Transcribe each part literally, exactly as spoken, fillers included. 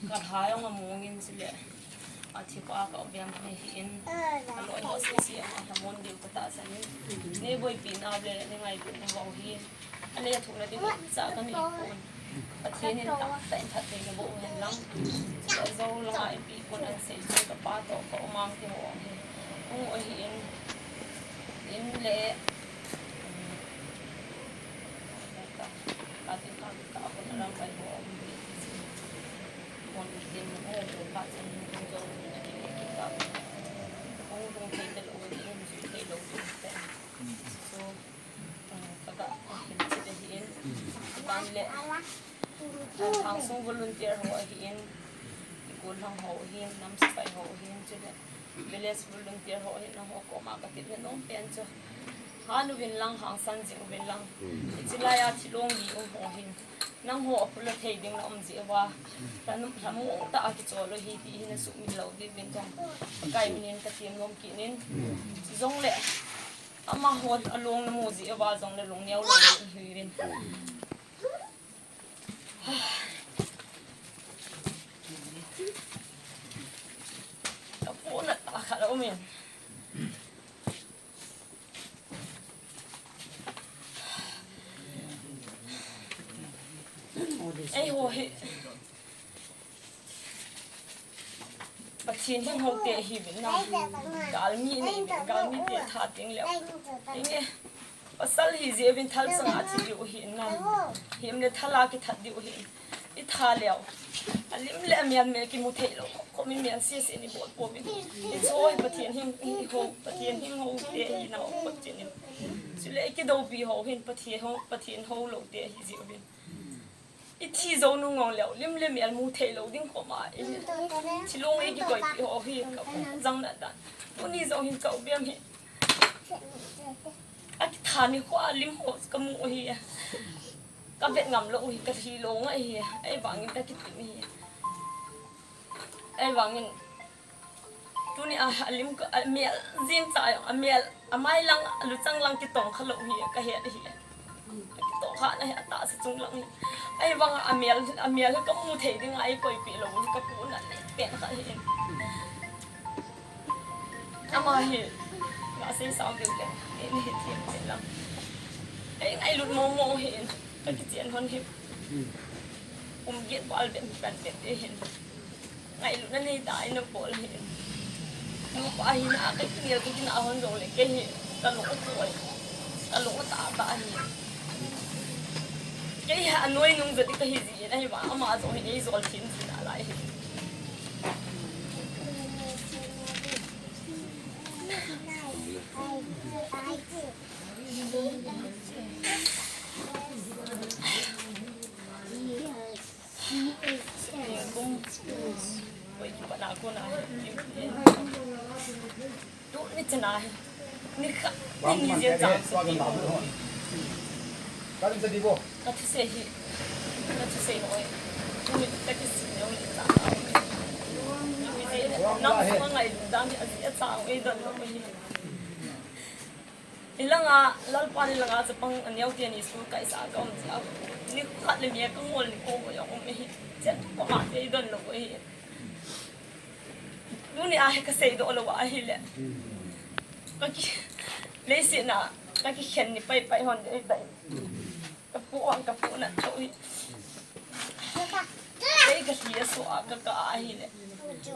Ka lha jong among in chule, athi pa ka u bem hi hi in, aloi ho sisi ama lhamon diu ka tahsan in, nei boipi nau le nei ngailutna ho hi, anei a thuhna ding cha ka nei pon. Pathen in tamtah in phatthei nabol u hen lang. Chule jou langa ipi pon an sei chu ka pa toh ka u mang ti ho hi. Hung u hi in, in le, um, ka, ka ti ka, ka pon alang kai ho. Hon tin, hon tin, pa chen, hon jou, hon thei te lou, hon thei lou, hon thei. So, Ka, ka, ka hin chit ahi in. Ban le, ah, Lhangsung volunteer ho ahi in. Gollhang ho ahi in, nam sepai ho ahi in, chule village volunteer ho ahi in, nangho koma ka kit nom pen chu. Hang uvin lang, hangsan jing uvin lang. Hiche laiya thilong li um ho hin. Nangho apula thei ding na um jeh uva. Lhanum, lhamong tah a kichol u ahi ti hi na sumil lou diuvin jong. Pakai min in ka tem nom kit in. Chujongle, Amaho along namu jeh uva jongle lungneo lou in ihi uvin. Ka puna tah khat aum in. Eiho hi. Pathen hing hou te ihiuvin na. Galmi nei uvin, galmi te tha teng leh. Inge, pasal hi jeh uvin thal changa thi diu ahi na. Him le thal a kithat diu ahi. I tha leh. Alim le amel mel kimu thei lou. Khomi mel sese ni bol pouvin. I cho hi Pathen hing, hing hou, Pathen hing hou te ahi na Pathen in. Chule i kidoupi hou hin Pathen hou, Pathen hou lou te ahi jeh uvin. I thi jou nung ngon leh, lim le mel mu thei lou ding khoma, i thilong i kikoipi ho hi, ka jang na dan. Tuni jong hin ka u bem hi. Akitha nikho a lim ho ka mu hi. Ka vet ngam lou hi, ka thi lou ngai hi. Ahivangin ka kitim hi. Ahivangin Tuni a, alim ka, amel jing cha jong, amel, amai lang, aluchang lang kitong kha lou hi, ka het hi. Kitong kha na hi, atahsa chung lang hi. Ahivanga amel, amel ka mu thei dinga i koipi lou hi, ka puna le pen kha hi. Ama hi, nga sei sao ding le, ni hi thiam pen lang. Ei, ngailut mo mo hi, ka kichen hon hi. Um, get bal ben, ben, ben, eh, hin. Ngailutna nei tah in abol hi. Nupa hina a ka kinel ka kinah hon jongle kei hi ka lung a choi. Ka lung a tah tah hi. Kei hi anoi nung jat kahi jin ahivang ama jong hi eijol thin jin alai hi. Tuni chana hi. Ni kha, ni ni jeng jang sa ti. Ka thusei hi. Ka thusei hoi. Tuni ka kisei hoi. Nang sa ngai dan hi aji a chang ei don lo hi. Hilanga, Lalpa hilanga chapang aneo te ni school kaisa ka um jia. Nikhat le ni ka ngol ni ko mo jong um hi. Chen ko ma te don lo hi. Tuni a hi ka seidoh lou ahile. Ka ki, leiset na, ka kikhen ni pai pai hon dei dai. Ka pu ang ka pu na tho hi. Kei ka hi a so a ka ka ahile.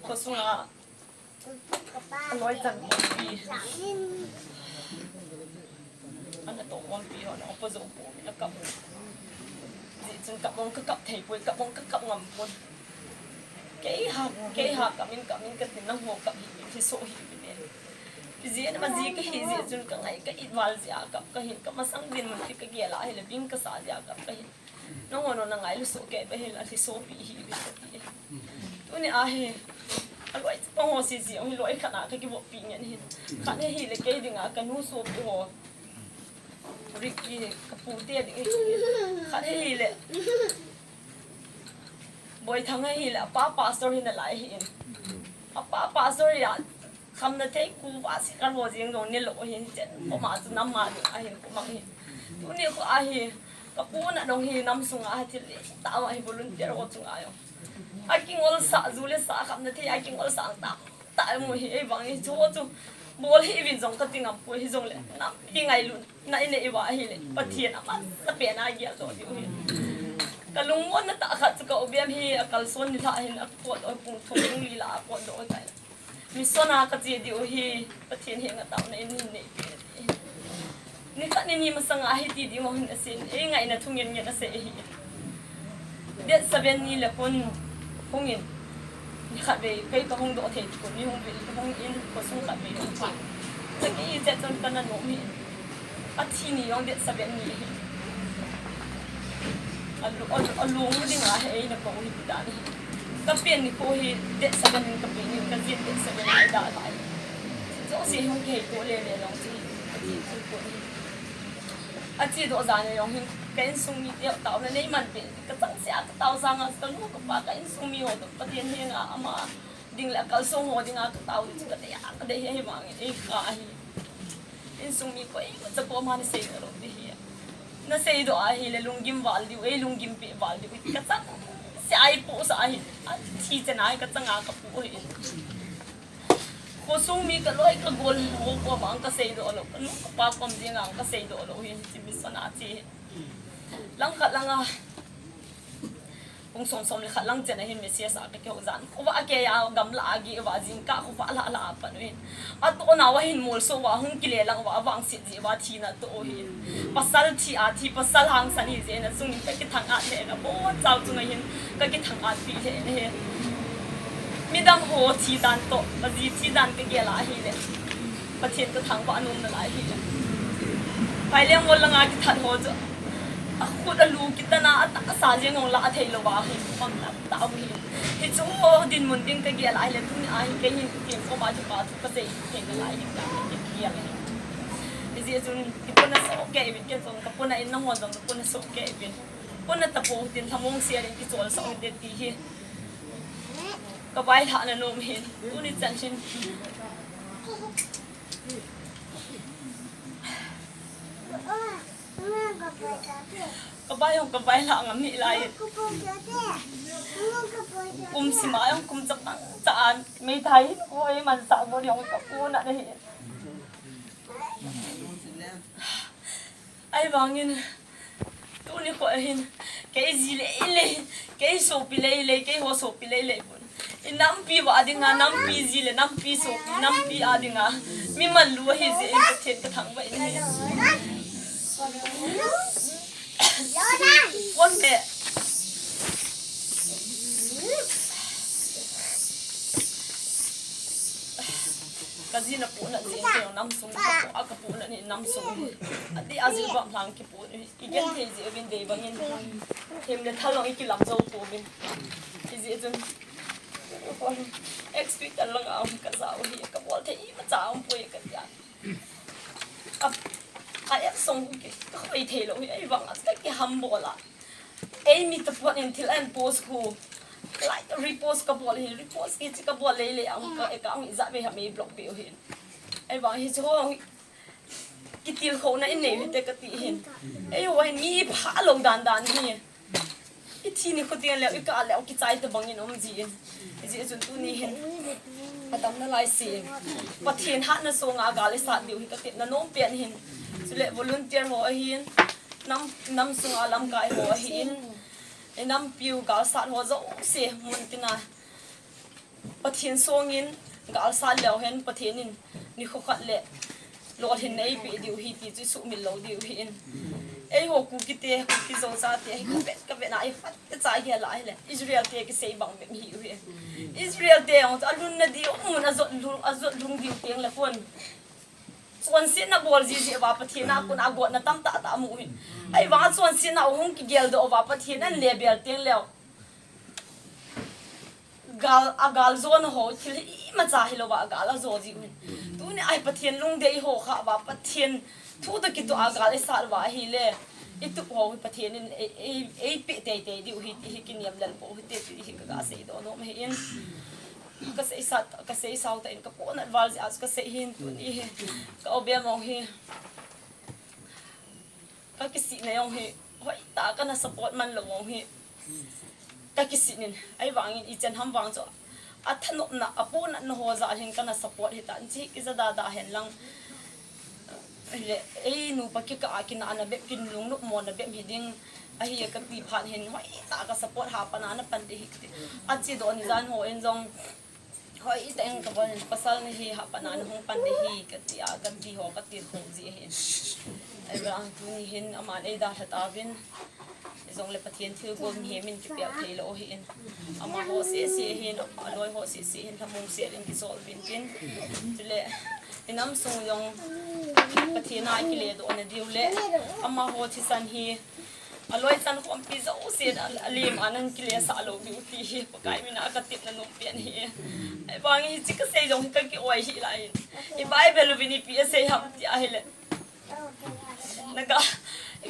Ko sunga Aloi chan pi. Ana to mon pi ho na opo jo po mi na kap. Ji chun kap ong ka kap thei poi, kap ong ka kap ngam poi. Kei ha, kei ha kap in, kap in ka tin na ho kap hi, hi so hi mi ne. Ji na ma ji ka hi ji chun ka ngai ka it val ji a kap ka hin ka masang din mun ti ka gel a hi le bing ka sa ji a kap ka hin. Nangho nangho na ngailu soh kei beh hel a thi sopi hi beh kati. Tuni a hi, aloi chapang ho sisi, ang loi khat na ka kivoppi ngen hi. Khat hi le kei dinga ka nu sopi ho. Ricky ka pu te ding hi. Khat hi le. Boithang hi le, apa pastor hi nalai hi. Apa pastor ya, Khamna thei ku va si ka lo jing jong ni lo hin chen. Ko ma chu nam ma ding a hin ko mang hin. Tuni ko a hi. Ka pu na dong hi nam sunga a thil le ta ma hi volunteer ho chunga jong. Akingolsah, ju le sa khamna thei, akingolsah ang tam ta mu hi, ei vang hi chu chu. Bol hi vin jong kati ngam poi, hijongle nampi ngailutna inei uva ahile Pathen amasapena geldoh diu hi. Ka lungmonna tah khat chu ka u Bem hi akalson nilhah hin apotdoh, pung thum pung li lah a apotdoh tai. Mission a kache diu hi, Pathen henga taona in hin neipeh. Nikhat nini masanga hiti ding ho hin asei, ei ngaina thu ngen ngen asei ahi. Date seven ni le khun hung in, nikhat vei kei kahung doh thei ti khun, mi hung vil, hung in, khosung khat vei hung pang. Ka kei chet chun kana nom hi. Athi ni jong date seven ni ahi. Alu-, alu-, alung ding a hi eina kou hi ti dan hi. Ka pen nikho hi date seven in ka pen in, ka jin date seven in ka da lai. Jouse hung kihei to le le jong chu hi, ka jin chu ko hi. Ache doh jan le jong hin, ka insung mite taona nei man pen, ka changseh a ka tao sanga, ka nu ka pa, ka insung mi ho toh, Pathen henga ama ding le akalsong ho dinga ka tao chu ka dei a, ka dei hi, hi vang in, ei kha hi. Insung mi koimacha koma nasei doh lou ding ahi. Nasei doh ahile lunggim val diu, ei lunggim peh val diu. Ka changseh a ei pohsah ahi. Athi chan a hi ka changa ka poh ahi. Khosung mi ka loi ka gol ho koma ka sei doh lou. Ka nu ka pa kom dinga ka sei doh lou hi. Hiche mission a che hi. Langkhat langa pung som som le khat lang chen a hin message a ka kihou jan. Khovah a kei a gamla a geh uva jingkah khovah lah lah a pan u hin. Atohna uva hin molso uva hung kile lang uva avangset jeh uva thina atoh u hin. Pasal thi a thi, pasal hangsan hi jeh in achungin ka kithang-at lheh in, abonchau chunga hin ka kithang-at pi lheh in ahi. Midang ho thi dan toh, kaji thi dan ka gel a ahile. Pathen ka thangvah nom nalai hi. Phaileng mol langa kithat ho chu. Akhut alu kitan a, atahsa jeng jong lah thei lou a hi. Pang tam tah u hi. Hichu dinmun ding ka gel a ahile, tuni a hi kei hin Pathen koma kipa thu ka sei thei nalai hi, ka, ka gel a hi. Hijeh chun, kipuna soh kei uvin, kei chun ka puna in, nangho jong na puna soh kei uvin. Puna tapou hitin, lhamong sel in kichol soh hite ti hi. Ka vailhahna nom hin, tuni chan hin. Ka vai jong ka vailhah ngam hih lai. Kum sima jong kum chapang cha an, meithai hin koi mansah bol jong ka puna na hi. Ahivangin, tuni kho hin, kei ji lei lei, kei sopi lei lei, kei ho sopi lei lei pon. I nampi uva dinga, nampi ji le nampi sopi, nampi a dinga. Mi manlu ahi jeh in Pathen ka thangvah in ahi. Pon le. Ka jin apohna jeh in kei jong namsung ka poh a, ka pohnat hi namsung hi. Adeh a jilbam lhang kipoh hi. I genthei jeh uvin dei bangin. Hem le thal jong i kilam jou pouvin. Hijeh chun. Expect a langa um ka ja u hi. Ka bol thei imacha umpoi ka tia. A, a app song ki, ka khoi thei lou hi. Ahivang a ka kihambol a. Ei mi taphot in thil ahin post khu. Like, repost ka bol hi, repost kichi ka bol lei lei a, ka, ka ang ijat vei ham ei block peh u hin. Ahivang hichu ho kitilkhouna in nei u hite kati hin. Eiho hin mi phalou dan dan hi. I thi nikho teng leh, i kah leh, kichai tabang in um jin. Hijeh chun tuni hin. Atam nalai se. Pathen hatna sunga gal i sat diu hi kati na nom pen hin. Chule volunteer ho ahin. Nam, nam sunga lamkai ho ahin. I nampiu galsat ho jouse mun tina. Pathen songin galsat leu hen Pathen in nikho khat le lolhinna eipeh diu hi ti chu i sumil lou diu hin. Eiho Kuki te, Kuki Zo chate, hi ka vet, ka vet na i phat ka chai gel a hile. Israel te kisei bang bep hi u hi. Israel te jong chu alunna diu mun ajot lhung, ajot lhung diu teng le khun. Chonsetna bol jiji uva Pathen a kon a gotna tamtah tah amu hin. Ahivang a chonsetna u hung kigel doh uva Pathen an le bel teng leu. Gal, a gal jona ho thil imacha hilou va gal ajo ji u hin. Tuni a hi Pathen lungdei i ho kha uva Pathen thu toh kitoh a gal i sat uva ahile. I tup ho hi Pathen in ei, ei, eipeh teitei diu hi ti hi kiniam lel pou hite ti hi ka, ka seidoh nom ahin. Ka seisat, ka seisau tah in ka pohnat val jeh a chu ka sei hin tuni hi. Ka u Bem jong hi. Ka kisihna jong hi. Hoitah a kana support man lou jong hi. Ka kisin in, ahivangin ichan ham vang chu, athanopna, apohnatna ho jal hin kana support hita, anchi kija dada hen lang. Le, ei nupa kikah a kinahna bep, kinlungnopmona bep hiding ahi kati phat hin, hoitah ka support, hapan a napan ding ahi kati. Achi don jan ho in jong, hoitah in kabol in, pasal nahi, hapan a nahung pan ding ahi kati a, kati ho, kati ho ji ahin. Ahivang tuni hin, aman eidalha tauvin. Jongle Pathen thilgon mihem in kipel thei lou ahin. Amaho sese hin, aloi ho sese hin, lhamong sel in kisol uvin tin. Chule, inam sung jong Pathen a kile dohna diu le, amaho thisan hi, aloi chan khompi jouse, a, alem a nan kile sah lou diu ti hi, Pakai min a ka tepna nom pen ahi. Ahivang hiche ka sei jong hi ka ki-oi hih lai in. I Bible uvin ipi asei ham ti ahile. Naga,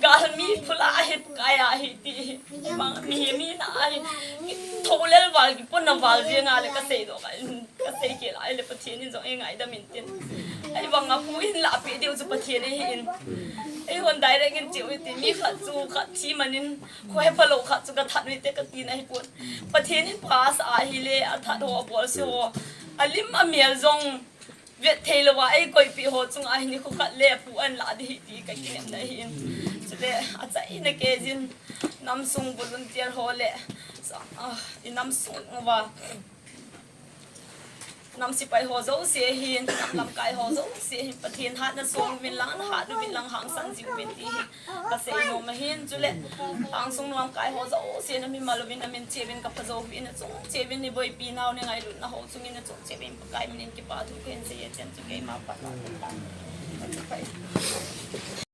galmi phula ahi, Pakai ahi ti. Mang mi mi na ahi. Tholel val, kipona val jeng a le ka sei doh ka, ka sei kei lai le Pathen in jong eingaidam in tin. Ahivang a pu in la pe diu chu Pathen ahin. Eihon direct in chiu tin. Mi khat chu khat thi man in, kho hepha lou khat chu ka that uvin te ka tina ahipon. Pathen in pha asah ahile, athat ho, abolse ho, alim amel jong vet thei louva eikoipeh ho chunga hin nikho khat le pu ahin lah ding ahi ti ka kinemna ahin. Chule achaina kei jin, nam sung volunteer ho le, sa, ah, inam sung uva nam sepai ho jouse hin, nam lamkai ho jouse hin, Pathen hatna song uvin lang, hat uvin lang, hangsan jing uvin ti hi ka sei nom ahin. Chule, angsung lamkai ho jouse, na mimal uvin, na min cheh uvin, ka pha jou uvin, na chung cheh uvin, ni boipi nau, ni ngailutna ho chung in, na chung cheh uvin, Pakai min in kipa thu ka hin sei e, chen chu keima pat na.